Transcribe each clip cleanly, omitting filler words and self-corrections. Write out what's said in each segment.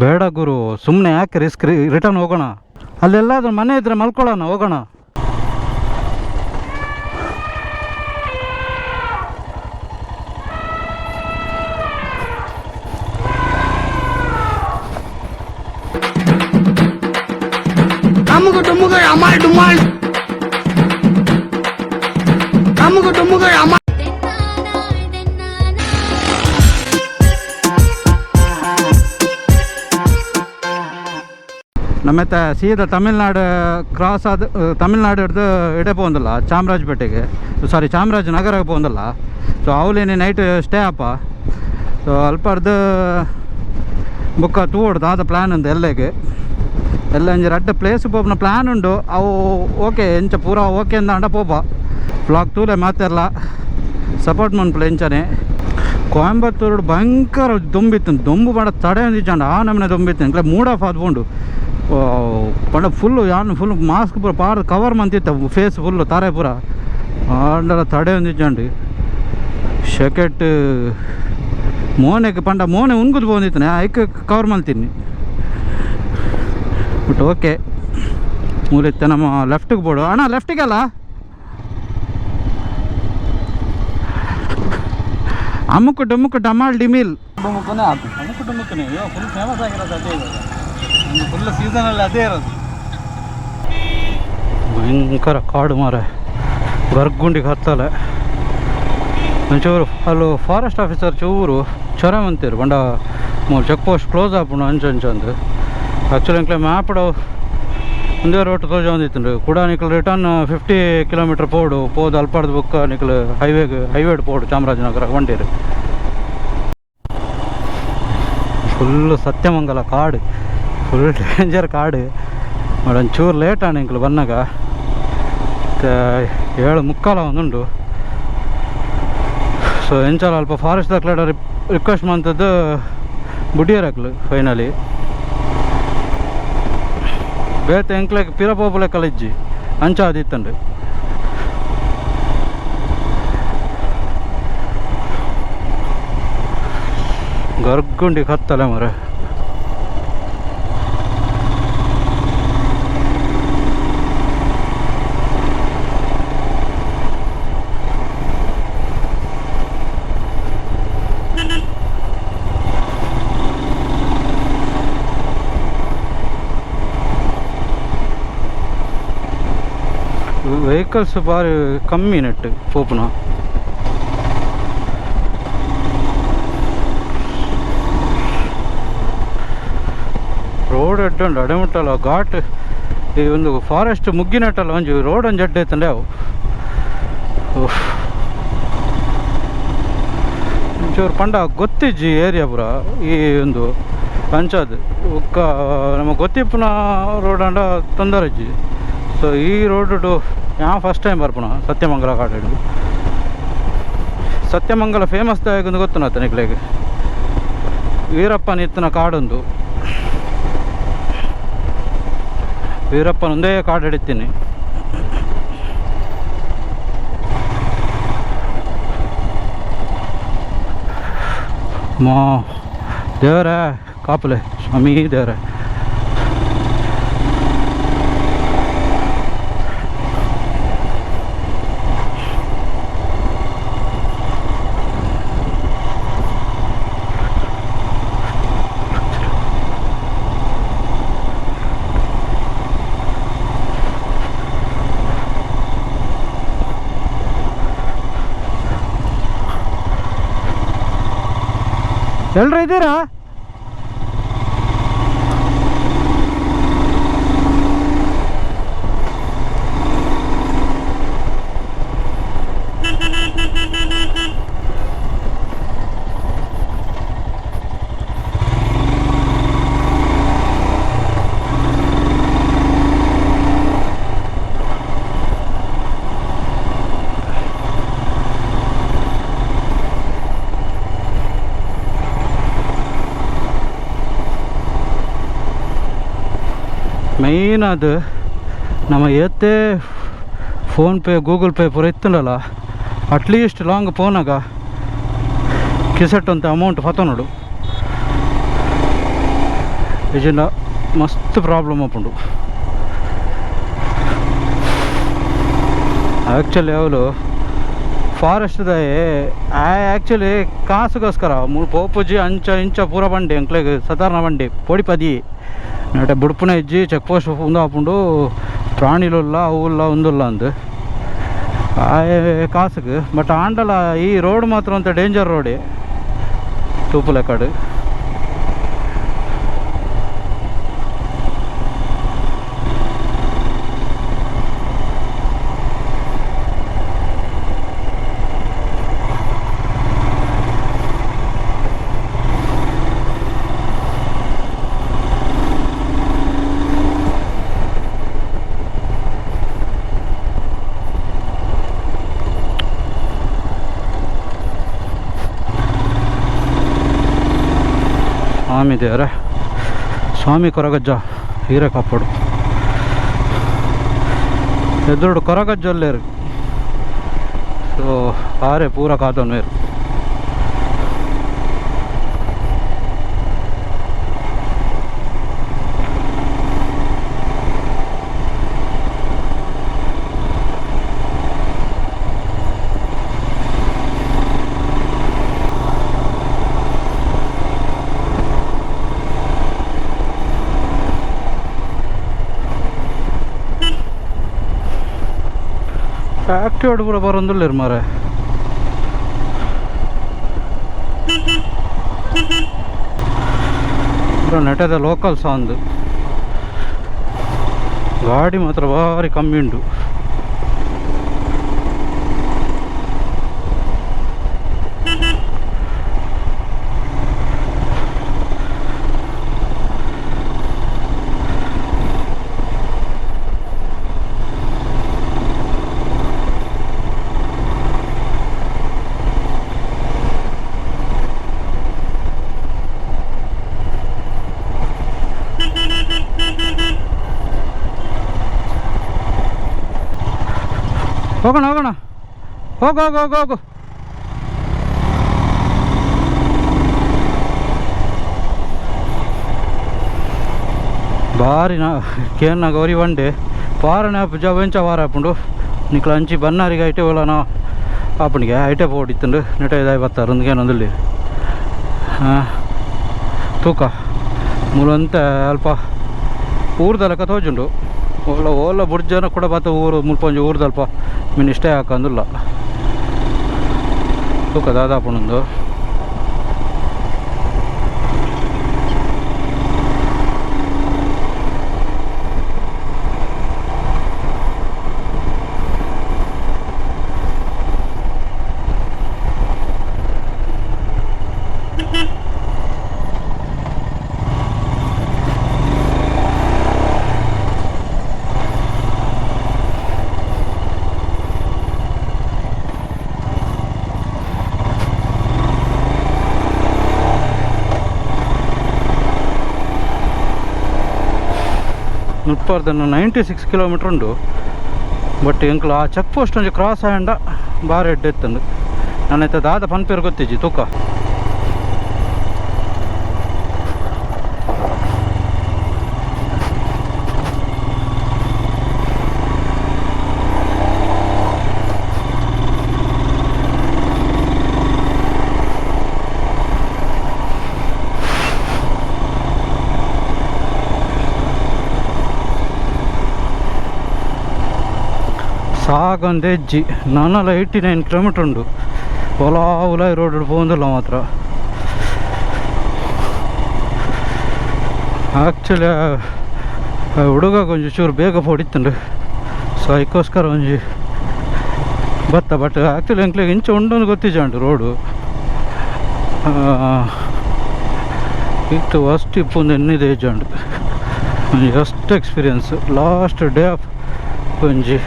ಬೇಡ ಗುರು, ಸುಮ್ಮನೆ ಯಾಕೆ ರಿಸ್ಕ್, ರಿಟರ್ನ್ ಹೋಗೋಣ. ಅಲ್ಲೆಲ್ಲಾದ್ರೂ ಮನೆ ಇದ್ರೆ ಮಲ್ಕೊಳ್ಳೋಣ, ಹೋಗೋಣ. ಅಮ್ಮುಗು ಡುಮ್ಮುಗು ಅಮಾಲ್ ಡುಮಾಲ್, ಅಮ್ಮುಗು ಡುಮ್ಮುಗು ಅಮಾಲ್. ನಮ್ಮತ್ತ ಸೀದಾ ತಮಿಳ್ನಾಡು ಕ್ರಾಸ್ ಆದ ತಮಿಳ್ನಾಡು ಹಿಡ್ದು ಇಡೆ ಪೋಂದಲ್ಲ ಚಾಮರಾಜಪೇಟೆಗೆ, ಸಾರಿ ಚಾಮರಾಜನಗರಕ್ಕೆ ಪೋಂದಲ್ಲ. ಸೊ ಅವಲೇನೆ ನೈಟ್ ಸ್ಟೇ ಅಪ್ಪ. ಸೊ ಅಲ್ಪ ಅರ್ಧ ಬುಕ್ಕ ತೂವೊಡು ದಾದ ಪ್ಲ್ಯಾನ್ ಉಂದು ಎಲ್ಲೆಗೆ ಎಲ್ಲ ಒಂಜಿ ರಡ್ಡ್ ಪ್ಲೇಸ್ ಪೋಪುನ ಪ್ಲ್ಯಾನ್ ಉಂಡು. ಅವು ಓಕೆ ಎಂಚ ಪೂರ ಓಕೆ ಅಂದಾಂಡ ಪೋಪ. ವ್ಲಾಗ್ ತೂಲೆ, ಮಾತೆರ್ಲ ಸಪೋರ್ಟ್ ಮನ್ಪುಲೆ ಎಂಚನೆ. ಕೋಯಂಬತ್ತೂರು ಭಯಂಕರ ದೊಂಬಿತ್ತು, ದೊಂಬು ಪಂಡ ತಡೆ ಒಂದಿಜ್ಜಾಂಡ, ಆ ನಮೂನೆ ದೊಂಬಿತ್ತು. ಎಂಕ್ಲೆ ಮೂಡ್ ಆಫ್ ಆದ್ಪೋಂಡು ಪಂಡ ಫುಲ್ಲು ಯಾನ್ ಫುಲ್ ಮಾಸ್ಕ್ ಪೂರ ಪಾಡ್ದ್ ಕವರ್ ಮಂತಿತ್ತ ಫೇಸ್ ಫುಲ್ಲು ತಾರೆ ಪೂರ ಆಂಡಲ ತಡೆ ಒಂದಿಜ್ಜಾಂಡ್. ಶೆಕೆಟ್ ಮೋನೆಗ್ ಪಂಡ ಮೋನೆ ಉನ್ಗುದು ಪೋಂದಿತ್ತನೆ, ಐಕ್ ಕವರ್ ಮಲ್ತೀನಿ. ಬಟ್ ಓಕೆ, ಮೂಲಿತ್ತೆ ನಮ್ಮ ಲೆಫ್ಟಿಗೆ ಬೋಡು ಅಣ್ಣ, ಲೆಫ್ಟಿಗಲ್ಲ. ಅಮುಕ್ ಡುಮುಕ್ ಡಮಾಲ್ ಡಿಮಿಲ್. ಡುಮುಕನೇ ಆತು, ಅಮುಕ್ ಡುಮುಕನೇ. ಅಯ್ಯೋ, ಫುಲ್ ಫೇಮಸ್ ಆಗಿರೋದು ಅದೇ. ಇವಾಗ ಒಂದು ಫುಲ್ ಸೀಸನಲ್ಲಿ ಅದೇ ಇರೋದು. ಭಯಂಕರ ಕಾಡು ಮಾರೆ, ಗರ್ಗುಂಡಿಗೆ ಹತ್ತಲೆ. ಒಂಚೂರು ಅಲ್ಲಿ ಫಾರೆಸ್ಟ್ ಆಫೀಸರ್ ಚೂರು ಚೊರ ಮಂತೀರು ಬಂಡ ಮೂರು check post close ಆಪುಂಡು ಅಂಚ ಅಂಚ ಅಂದು. ಆ್ಯಕ್ಚುಲಿ ಎಂಕ್ಲೆ ಮ್ಯಾಪ್ಡ್ ಒಂದೇ ರೋಟ್ ತೋಜೊಂದಿತ್ತುಂಡು ಕೂಡ. ನಿಕ್ಲು ರಿಟರ್ನ್ 50 ಕಿಲೋಮೀಟ್ರ್ ಪೋಡು ಪೋದು ಅಲ್ಪಾಡ್ದು ಬೊಕ್ಕ ನಿಕ್ಲು ಹೈವೇಗ್ ಹೈವೇಡ್ ಪೋಡು ಚಾಮರಾಜನಗರ ವಂಡೀರು. ಫುಲ್ಲು ಸತ್ಯಮಂಗಲ ಕಾಡು, ಫುಲ್ ಡೇಂಜರ್ ಕಾಡು. ಒಂಚೂರು ಲೇಟ್ ಆಂಡ್ ಎಂಕ್ಲು ಬನ್ನಗ. 7:45 ಒಂದುಂಡು. ಸೊ ಎಂಚಲ ಅಲ್ಪ ಫಾರೆಸ್ಟ್ ದಕ್ಲೆಡ ರಿಕ್ವೆಸ್ಟ್ ಮಂತದ್ದು ಬುಡಿಯರಕ್ಲು ಫೈನಲಿ. ಬೇತೆ ಎಂಕ್ಲೆಗ್ ಪಿರ ಪೋಪುಲೆ ಕಲಿಜ್ಜಿ ಅಂಚ ಆದಿತ್ತಂಡು. ಗರ್ಗುಂಡಿ ಕತ್ತಲೆ ಮರೆ. ವೆಹಿಕಲ್ಸ್ ಬಾರಿ ಕಮ್ಮಿ ನೆಟ್ ಪೋಪುನ. ರೋಡ್ ಎಡ್ಡೆ ಉಂಡು ಅಡೆಮುಟ್ಟಲ ಘಾಟ್. ಈ ಒಂದು ಫಾರೆಸ್ಟ್ ಮುಗ್ಗಿನಟ್ಟಲ್ಲ ಒಂಜಿ ರೋಡ್ ಒಂಜಿ ಎಡ್ಡೆ ಇತ್ತಂಡೆ ಅವು. ಉಫ್. ಒಂಚೂರು ಪಂಡ ಗೊತ್ತಿಜ್ಜಿ ಏರಿಯಾ ಪೂರ ಈ ಒಂದು ಅಂಚಾದ್. ಬೊಕ್ಕ ನಮ್ಮ ಗೊತ್ತಿಪ್ಪುನ ರೋಡ್ ಅಂಡ ತೊಂದರೆ ಇಜ್ಜಿ. ಸೊ ಈ ರೋಡ್ ಯಾನ್ ಫಸ್ಟ್ ಟೈಮ್ ಬರ್ಪುನ ಸತ್ಯಮಂಗಲ ಕಾಡು. ಸತ್ಯಮಂಗಲ ಫೇಮಸ್ ದಾಯಕ ಗೊತ್ತುನತ್ತ ನಿಕ್ಲೆಗ್? ವೀರಪ್ಪನ ಇತ್ತಿನ ಕಾಡೊಂದು, ವೀರಪ್ಪನ ಒಂದೇ ಕಾಡು ಹಿಡಿತೀನಿ. ಮಾ ದೇವರೇ ಕಾಪುಲೆ, ಸ್ವಾಮಿ ದೇವರೇ. ಎಲ್ರು ಇದ್ದೀರಾ? ಮೇಯ್ನ್ ಅದು ನಮ್ಮ ಏತೇ PhonePe Google pay ಪೂರ ಇತ್ತುಂಡಲ್ಲ, at least long ಪೋನಾಗ ಕಿಸೆಟ್ ಅಂತ ಅಮೌಂಟ್ ಫತನೋಡು. ಇಜಿಂಡ ಮಸ್ತ್ ಪ್ರಾಬ್ಲಮ್ ಆಪುಂಡು. ಆ್ಯಕ್ಚುಲಿ ಅವಳು ಫಾರೆಸ್ಟ್ ದಾಯೆ ಆ್ಯಕ್ಚುಲಿ ಕಾಸುಗೋಸ್ಕರ ಮೂಲು ಪೋಪುಜಿ ಅಂಚ ಇಂಚ ಪೂರ ಬಂಡಿ ಎಂಕ್ಲೆಗ್ ಸಾಧಾರಣ ಬಂಡಿ ಪೊಡಿ ಪದಿ ನಟ ಬುಡ್ಪುನ ಇಜ್ಜಿ ಚೆಕ್ ಪೋಸ್ಟ್ ಉಂದು ಆಪುಂಡು ಪ್ರಾಣಿಲುಲ್ಲ ಅವುಲ್ಲ ಉಂದುಲ್ಲ ಅಂದು ಆಯೆ ಕಾಸುಗ್. ಬಟ್ ಆಂಡಲ ಈ ರೋಡ್ ಮಾತ್ರ ಅಂತ ಡೇಂಜರ್ ರೋಡೆ ತೂಪುಲೆಕಾಡು. ಸ್ವಾಮಿ ದೇವರೇ, ಸ್ವಾಮಿ ಕೊರಗಜ್ಜ ಹೀರೆ ಕಾಪಾಡು. ಎದುರುಡು ಕೊರಗಜ್ಜಲ್ಲೇರು. ಸೊ ಆರೆ ಪೂರ ಕಾತೊನ್ವೇರು. ಆಕ್ಟಿವ್ ಪೂರ ಬರೊಂದುಲ್ಲೆರ್ ಮಾರೆ. ಪೂರ ನೆಟದ ಲೋಕಲ್ ಸಾಂಗ್. ಗಾಡಿ ಮಾತ್ರ ಭಾರಿ ಕಮ್ಮಿ ಉಂಟು. ಹೋಗೋಣ ಹೋಗೋಣ, ಹೋಗು ಹೋಗು ಹೋಗು ಹೋಗು. ಬಾರಿ ನಾ ಕೇನ್ನಾಗ ಒರಿ ಬಂಡೆ ಪಾರನೆ ಆಪುಜ ವೆಂಚ ವಾರ ಆಪುಂಡು. ನಿಕ್ಲ ಅಂಚಿ ಬನ್ನಾರಿಗೆ ಐಟೆ ಓಲನ ಆಪುಣಿಗೆ ಐಟೆ ಪೋಡಿತ್ತುಂಡು ನೆಟ ಇದಾಯಿ ಬತ್ತಾರೆ ಒಂದ್ಗೇನೊಂದುಲ್ಲಿ. ಹಾಂ ತೂಕ ಮೂಲಂತ ಅಲ್ಪ ಊರ್ದಲಕ ತೋಜುಂಡು. ಓಲ ಓಲ ಬುಡ್ಜನ ಕೂಡ ಬತ್ತ ಊರು ಮುಲ್ಪ ಒಂಜಿ ಊರ್ದಲ್ಪ ಮಿನ್ ಇಷ್ಟೇ ಹಾಕಂದಿಲ್ಲ. ತೂಕ ದಾದಾಪುಂಡು. ಮುಪ್ಪರ್ದನ್ನು 96 ಕಿಲೋಮೀಟ್ರ್ ಉಂಡು. ಬಟ್ ಎಂಕ್ಲ ಆ ಚೆಕ್ ಪೋಸ್ಟ್ ಒಂಜಿ ಕ್ರಾಸ್ ಆಂಡ ಬಾರಿ ಎಡ್ಡೆ ಇತ್ತಂದು. ನನ್ನ ದಾದ ಪನ್ಪೇರು ಗೊತ್ತಿಜ್ಜಿ ತೂಕ. ಸಾಗೊಂದು ಹೆಜ್ಜಿ ನಾನಲ್ಲ 89 ಕಿಲೋಮೀಟ್ರ್ ಉಂಡು. ಒಲಾ ಉಲಾಯಿ ರೋಡ್ ಪೋಂದಿಲ್ಲ ಮಾತ್ರ. ಆ್ಯಕ್ಚುಲಿ ಹುಡುಗ ಒಂಜಿ ಚೂರು ಬೇಗ ಪೋಡಿತ್ತುಂಡು. ಸೊ ಅದಕ್ಕೋಸ್ಕರ ಒಂಜಿ ಬತ್ತ. ಬಟ್ ಆ್ಯಕ್ಚುಲಿ ಎಂಕ್ಲೆಗ್ ಇಂಚ ಉಂಡು ಗೊತ್ತಿಜ್ಜಾಂಡು ರೋಡು. ಇತ್ತು ಫಸ್ಟ್ ಇಪ್ಪೊಂದು ಎನ್ನಿದೆ ಇಜ್ಜಾಂಡು ಒಂಜಿ first experience last day of ಒಂಜಿ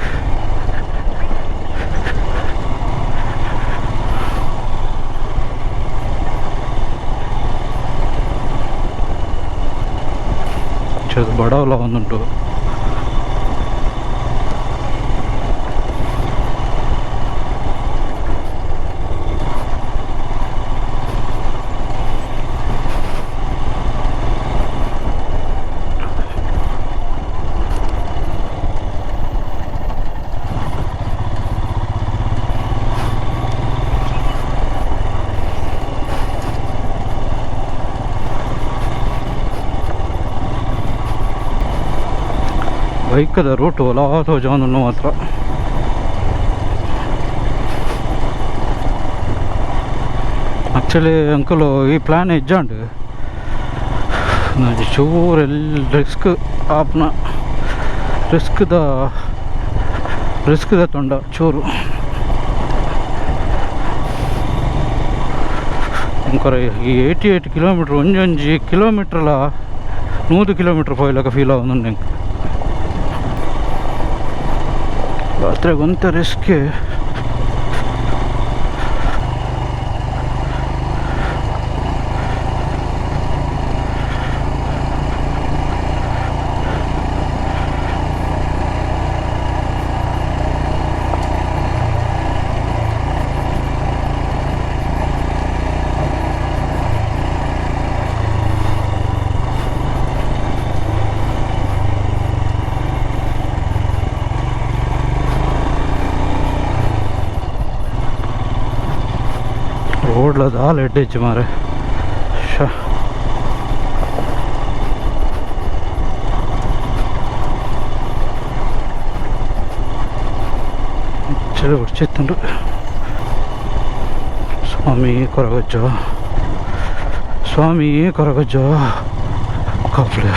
ಬಡವಲ ಒಂದುಂಟು. ಬೈಕದ ರೂಟ್ ಒಲ ತೋಜೊಂದುಂಡು ಮಾತ್ರ. ಆಕ್ಚುಲಿ ಅಂಕಲು ಈ ಪ್ಲ್ಯಾನ್ ಇಜ್ಜಾಂಡ್ ಒಂಜಿ ಚೂರು ಎಲ್ಲಿ ರಿಸ್ಕ್ ಆಪ್ನ ರಿಸ್ಕ್ದ ರಿಸ್ಕ್ದ ತೊಂಡ ಚೂರು ಅಂಕೊರ. ಈ 88 ಕಿಲೋಮೀಟ್ರ್, ಒಂಜೊಂಜಿ ಕಿಲೋಮೀಟ್ರ್ಲ 100 ಕಿಲೋಮೀಟ್ರ್ ಪೋಯಿಲಕ ಫೀಲ್ ಆವೊಂದುಂಡು ಎಂಕ್. ರಾತ್ರೆಗ್ ಒಂತೆ ರಿಸ್ಕ್. ರೋಡ್ಲ ದಾಲ ಎಡ್ಡೆಜ್ಜಿ ಮಾರೆ. ಶ ಚಳಿ ಹೊಡ್ಚಿತ್ತುಂಡು. ಸ್ವಾಮಿ ಕೊರಗಜ್ಜ, ಸ್ವಾಮಿ ಕೊರಗಜ್ಜ, ಕಾಪುಲೆ.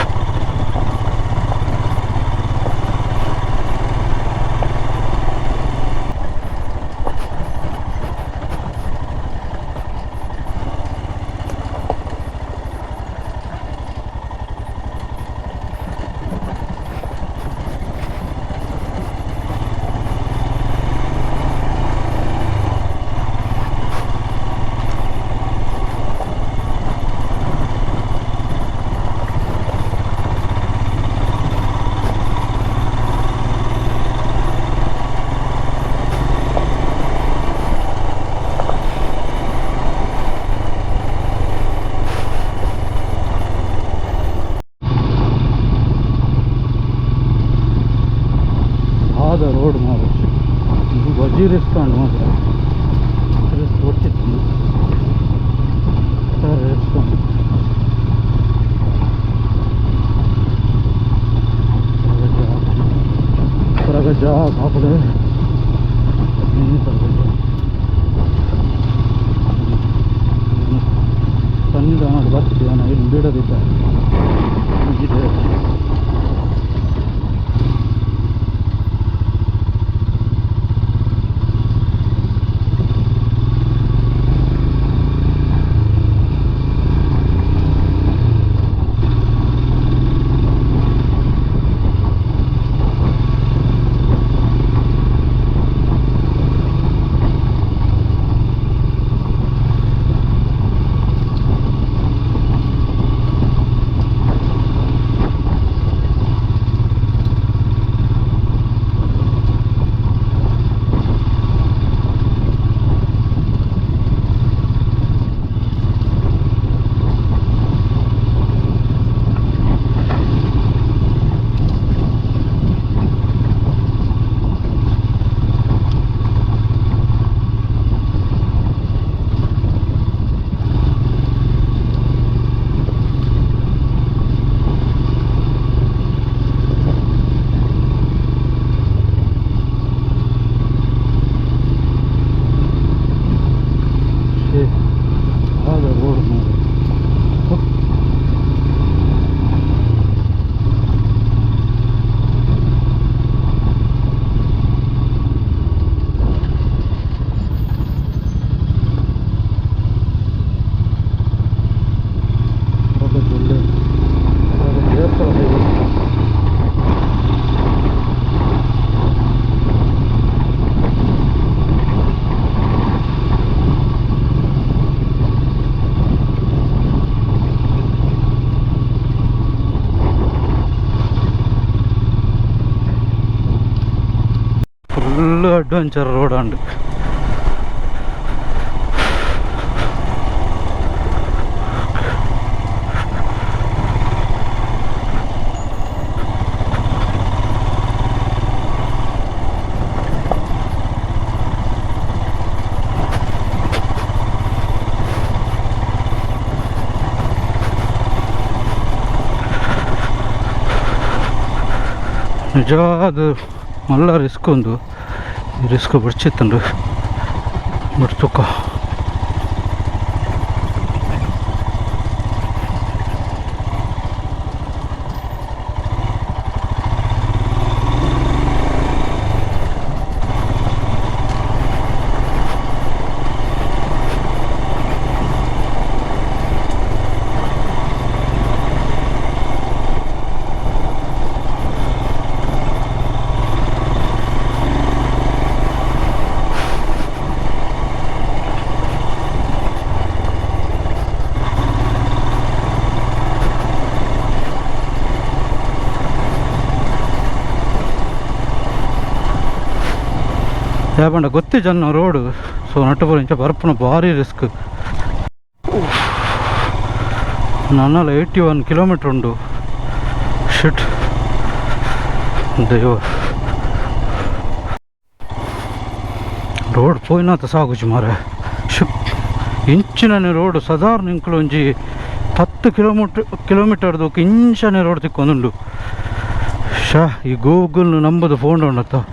ಆದ ರೋಡ್ ಮಾರೆ, ಇದು ಬಜ್ಜಿ ರಿಸ್ಕ್ ಅಂಡ್ ಮಾತ್ರ. ರಿಸ್ಕ್ ಕೊಡ್ತಿತ್ತು, ರಿಸ್ಕ್. ಕೊರಗಜ್ಜ, ಕಾಪುಲೆ ಕೊರಗಜ್ಜ. ಸನ್ನಿಧಾನ ಬರ್ತಿದ್ದೀವಿ ನಾವು, ಇಲ್ಲಿ ಬೀಡದಿದ್ದ. ಆದ ರೋಡ್ ಮಾರೆ. ಕೊರಗಜ್ಜ ದೇವಸ್ಥಾನ ಇದೆ. Full adventure road and ನಿಜವಾದ ಮಲ್ಲ ರಿಸ್ಕ್ ಒಂದು ರಿಸ್ಕ್ ಬಿಡ್ಚಿತ್ತಂಡು ಬಟ್ ತುಕ್ಕ ಯಾಪಂಡ ಗೊತ್ತಿ ಜನ ರೋಡ್ ಸೊ ನಟ್ಟುಪುರ ಇಂಚ ಬರ್ಪುನ ಭಾರಿ ರಿಸ್ಕ್. ನನ್ನಲ್ಲ 81 ಕಿಲೋಮೀಟ್ರ್ ಉಂಡು. ಶಿಟ್ ದೈವ, ರೋಡ್ ಪೋಯಿನಾತ ಸಾಗುಜಿ ಮಾರೆ. ಶಿಪ್ ಇಂಚಿನನೆ ರೋಡ್ ಸಾಧಾರಣ ಇಂಕುಲು ಒಂಜಿ 10 ಕಿಲೋಮೀಟರ್ ದೊಕ್ಕ ಇಂಚನೆ ರೋಡ್ ತಿಕ್ಕೊಂದುಂಡು. ಶಾ, ಈ ಗೂಗಲ್ ನಂಬುದು ಫೋನ್ ಉಂಡತ್ತ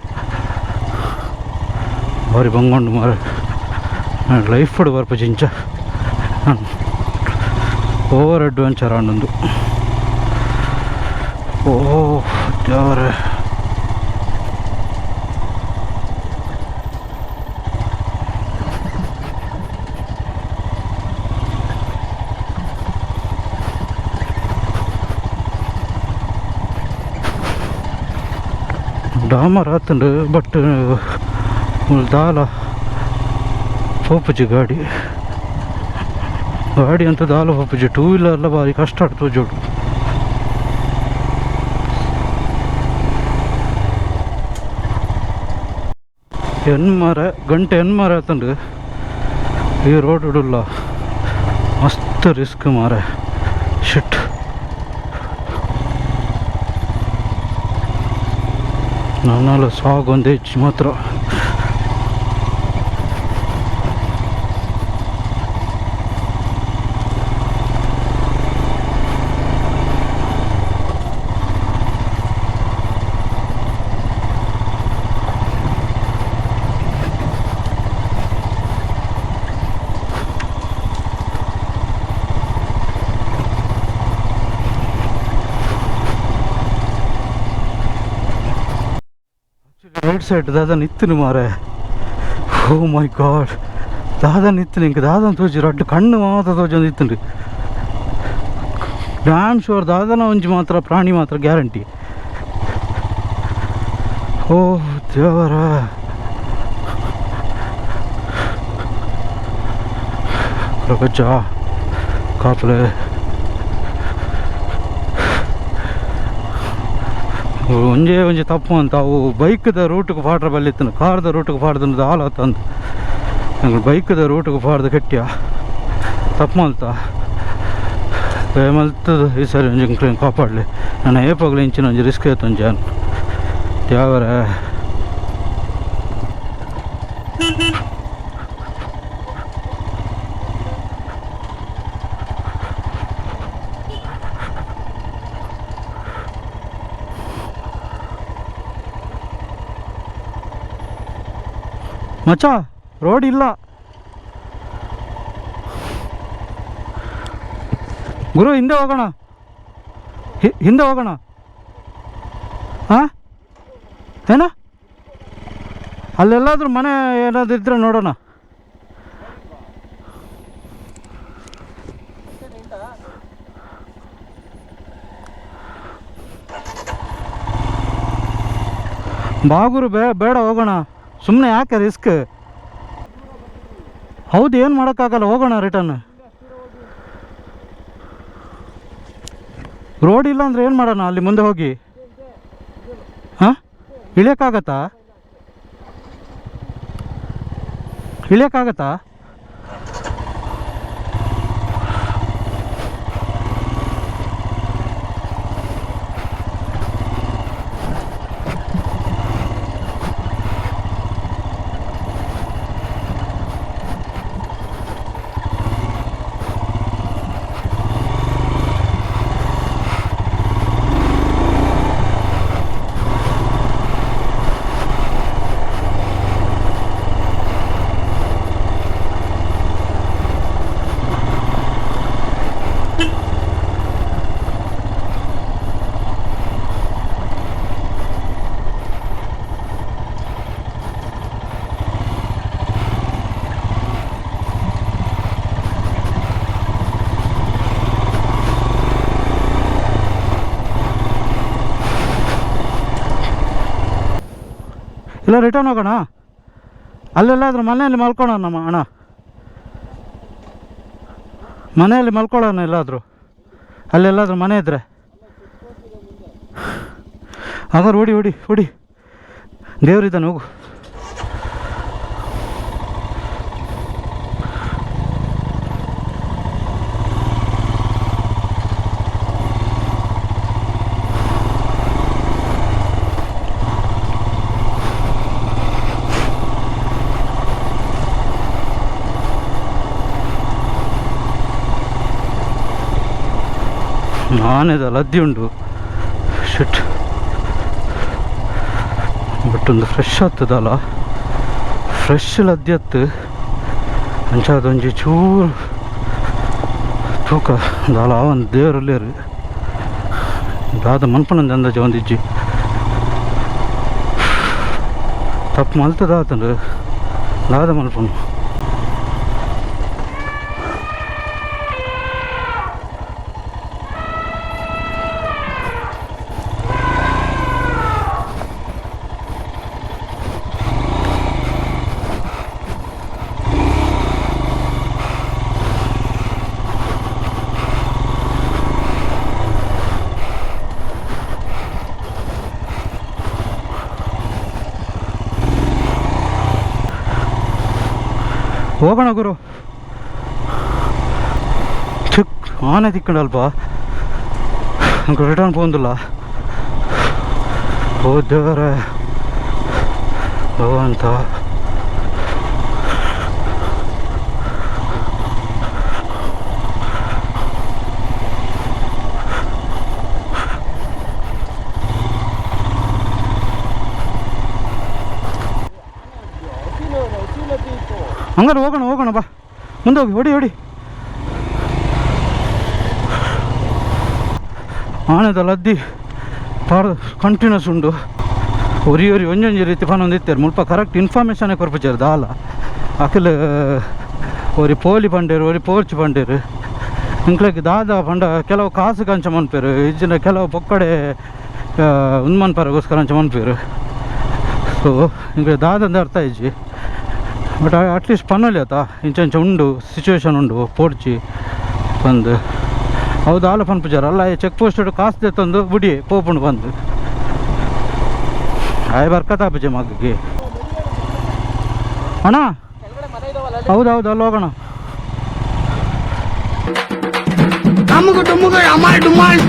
ಭಾರಿ ಬಂಗೊಂಡು ಮಾರೆ. ಲೈಫ್ ಬರ್ಪ ಜಿಂಚ ಓವರ್ ಅಡ್ವೆಂಚರ್ ಆಂಡೊಂದು. ಓ ದೇವರೇ. ಡಾಮರ್ ಆತುಂಡು, ಬಟ್ ದಾಲ ಪೋಪುಜಿ ಗಾಡಿ. ಗಾಡಿ ಅಂತ ದಾಲ ಪೋಪುಜಿ. ಟೂ ವೀಲರ್ಲ ಭಾರಿ ಕಷ್ಟ ತೋಜೋಡು. ಎನ್ಮರ ಗಂಟೆ ಎನ್ಮರ ಆತುಂಡು. ಈ ರೋಡ್ ಉಡುಲ್ಲ ಮಸ್ತ್ ರಿಸ್ಕ್ ಮಾರೆ. ಶಿಟ್, ನನ್ನಲ್ಲ ಸಾಗೊಂದು ಹೆಚ್ಚು ಮಾತ್ರ. ರೈಟ್ ಸೈಡ್ ದಾದ ನಿತ್ತಿನ ಮಾರೆ. ಓ ಮೈ ಗಾಡ್, ದಾದ ನಿತ್ತಿನ ಇಂಕ ದಾದನ್ ತೋಜಿ ರಡ್ಡು ಕಣ್ಣು ಮಾತ್ರ ತೋಜೊಂದು ಇತ್ತುಂಡು. ಡ್ಯಾಮ್ ಶೋರ್ ದಾದನ ಒಂಜಿ ಮಾತ್ರ ಪ್ರಾಣಿ ಮಾತ್ರ ಗ್ಯಾರಂಟಿ. ಓ ದೇವರ, ಪ್ರಪಂಚ ಕಾಪಲೆ. ಒಂಜೇ ಒಂಜಿ ತಪ್ಪು ಅಂತ ಅವು ಬೈಕ್ದ ರೂಟ್ಗೆ ಪಾಡ್ರ ಬಲ್ಲಿತ್ತನು, ಕಾರ್ದ ರೂಟ್ಗೆ ಪಾಡ್ದು ದಾಲ ತಂದು ನಂಗೆ ಬೈಕ್ದ ರೂಟ್ಗೆ ಪಾಡ್ದು ಕೆಟ್ಟಿಯ ತಪ್ಪು ಮಲ್ತ ಮಲ್ತದ. ಈ ಸರಿ ಒಂಜಿ ಕ್ಲೀನ್ ಕಾಪಾಡಲಿ. ನಾನು ಏಪಗ್ಲು ಇಂಚಿನ ಒಂಜಿ ರಿಸ್ಕ್ ಆಯ್ತು ಒಂಜಿ ಯಾವರ. ಮಚ್ಚ ರೋಡ್ ಇಲ್ಲ ಗುರು, ಹಿಂದೆ ಹೋಗೋಣ, ಹಿಂದೆ ಹೋಗೋಣ. ಹಾಂ, ಏನ ಅಲ್ಲೆಲ್ಲಾದ್ರೂ ಮನೆ ಏನಾದ್ರು ಇದ್ರೆ ನೋಡೋಣ. ಬಾಗೂರು ಬೇಡ, ಹೋಗೋಣ ಸುಮ್ಮನೆ, ಯಾಕೆ ರಿಸ್ಕ್? ಹೌದು, ಏನು ಮಾಡೋಕ್ಕಾಗಲ್ಲ, ಹೋಗೋಣ ರಿಟರ್ನ್. ರೋಡ್ ಇಲ್ಲ ಅಂದರೆ ಏನು ಮಾಡೋಣ? ಅಲ್ಲಿ ಮುಂದೆ ಹೋಗಿ ಹಾಂ ಇಳಿಯೋಕ್ಕಾಗತ್ತಾ? ಇಳಿಯೋಕ್ಕಾಗತ್ತಾ? ಇಲ್ಲ ರಿಟರ್ನ್ ಹೋಗೋಣ. ಅಲ್ಲೆಲ್ಲಾದ್ರೂ ಮನೆಯಲ್ಲಿ ಮಲ್ಕೊಳೋಣ ನಮ್ಮ ಅಣ್ಣ, ಮನೆಯಲ್ಲಿ ಮಲ್ಕೊಳ್ಳೋಣ ಎಲ್ಲಾದರೂ, ಅಲ್ಲೆಲ್ಲಾದ್ರೂ ಮನೆ ಇದ್ದರೆ. ಹಾಗಾದ್ರೆ ಹೊಡಿ ಹೊಡಿ ಹೊಡಿ, ದೇವರಿದ್ದಾನೆ ಹೋಗು. ಆನೆದ ಲದ್ದಿ ಉಂಡು ಶಿಟ್. ಬಟ್ ಒಂದು ಫ್ರೆಶ್ ಆಗ್ತದಲ್ಲ, ಫ್ರೆಶ್ ಲದ್ದಿ ಅತ್ತು. ಅಂಚಾದ ಒಂಜಿ ಚೂರು ತೂಕ ದಾಲ ಒಂದು ದೇವರಲ್ಲೇರು ದಾದ ಮನ್ಪನಂದ ಅಂದಾಜು ಒಂದಿಜ್ಜಿ ತಪ್ಪು ಮಲ್ತದಾತಂಡು ದಾದ ಮನ್ಪನು. ಹೋಗೋಣ ಗುರು. ಚಿಕ್ಕ ಆನೆ ತಿಕ್ಕಂಡಲ್ಪ ಅಂಕ ರಿಟರ್ನ್ ಪೋಂದಿಲ್ಲ. ಓ ದೇವರೇ ಭಗವಂತ. ಹಂಗಾರೆ ಹೋಗೋಣ ಹೋಗೋಣ ಬಾ, ಮುಂದೆ ಹೋಗಿ ಹೊಡಿ ಹೊಡಿ. ಆನೆದ ಲದ್ದಿ ಪಾರ್ ಕಂಟಿನ್ಯೂಸ್ ಉಂಡು. ಒರಿ ಒರಿ ಒಂಜೊಂಜಿ ರೀತಿ ಪನೊಂದು ಇತ್ತೇರು. ಮುಲ್ಪ ಕರೆಕ್ಟ್ ಇನ್ಫಾರ್ಮೇಷನ್ ಕೊರ್ಪುಜೆರ್ ದಾಲ. ಅಕಲ್ ಒರಿ ಪೋಲಿ ಪಂಡೇರು, ಒರಿ ಪೋರ್ಚ್ ಪಂಡೇರು. ಇಂಕ್ಲೆಗ್ ದಾದ ಪಂಡ ಕೆಲವು ಕಾಸು ಕಂಚ ಮನ್ಪೇರು, ಇಜ್ಜಿಂಡ ಕೆಲವು ಪೊಕ್ಕಡೆ ಉಂದು ಮನ್ಪರೆಗೋಸ್ಕರ ಅಂಚ ಮನ್ಪೇರು. ಸೊ ಇಂಕ್ಲೆ ದಾದಂದ ಅರ್ಥ ಇಜ್ಜಿ. ಬಟ್ ಅಟ್ಲೀಸ್ಟ್ ಪನ್ನೊಲಿ ಆತ, ಇಂಚ ಇಂಚ ಉಂಡು ಸಿಚುವೇಶನ್ ಉಂಡು ಪೋಡ್ಚಿ ಬಂದು. ಹೌದು ಆಲ ಪನ್ಪುಜಾರ ಅಲ್ಲ, ಚೆಕ್ ಪೋಸ್ಟ್ ಕಾಸು ದೆತ್ತೊಂದು ಬುಡಿ ಪೋಪುಂಡು ಬಂದು. ಆಯ್ ಬರ್ಕತಾಪುಜೆ ಮಗ್ಗಿಗೆ ಅಣ್ಣ. ಹೌದೌದು ಅಲ್ಲಿ ಹೋಗೋಣ. ಅಮ್ಮುಗು ಡುಮ್ಮುಗು ಅಮಾಲ್ ಡುಮಾಲ್.